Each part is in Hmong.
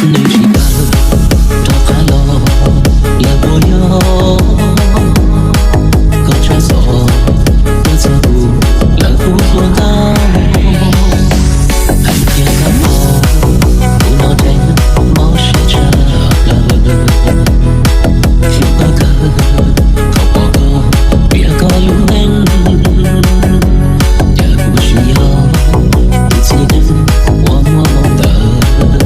Nws tsis tawm rov qab los lawm puas yog? Koj tsav xov tuaj txog kuv lawm kuv hluas nkauj. Hais tias koj paub kuv no deev mob siab tshaj plaws. Hlub koj kawg thaum pom koj piav koj lub neej, cas kuv tsis yog tus txiv neej uas muaj moo ntawd.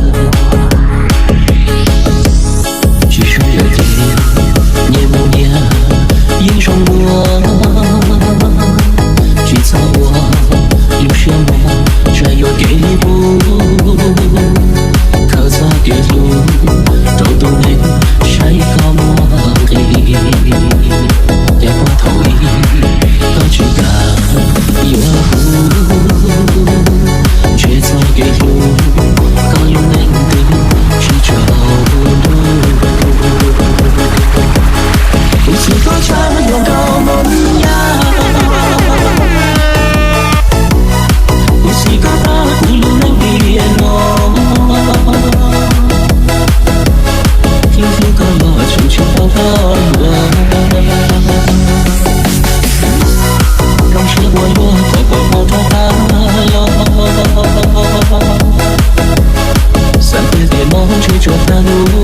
Tsis sawv daws ces nyias mus nyias yeej zoo dua, tsis txhob ua lub siab mos tsa yuam kev li kuv. Khaws txoj kev hlub rau tus neeg saib koj muaj nqis, cas puag thaum ub koj tsis kam yuav kuv. Ntshe txoj kev hlub koj lub neej twg tsis tsaus ntuj. Kuv xwm koj tshaj yuav nrog mus yam, kuv xwm koj tag kuv lub neej tiag no. Hlub hlub koj los tseem tsis tau koj ua, zoo siab ua luaj kom pom hmo rov qab los. Xav tiag tias mob ntshe tsuas tag lub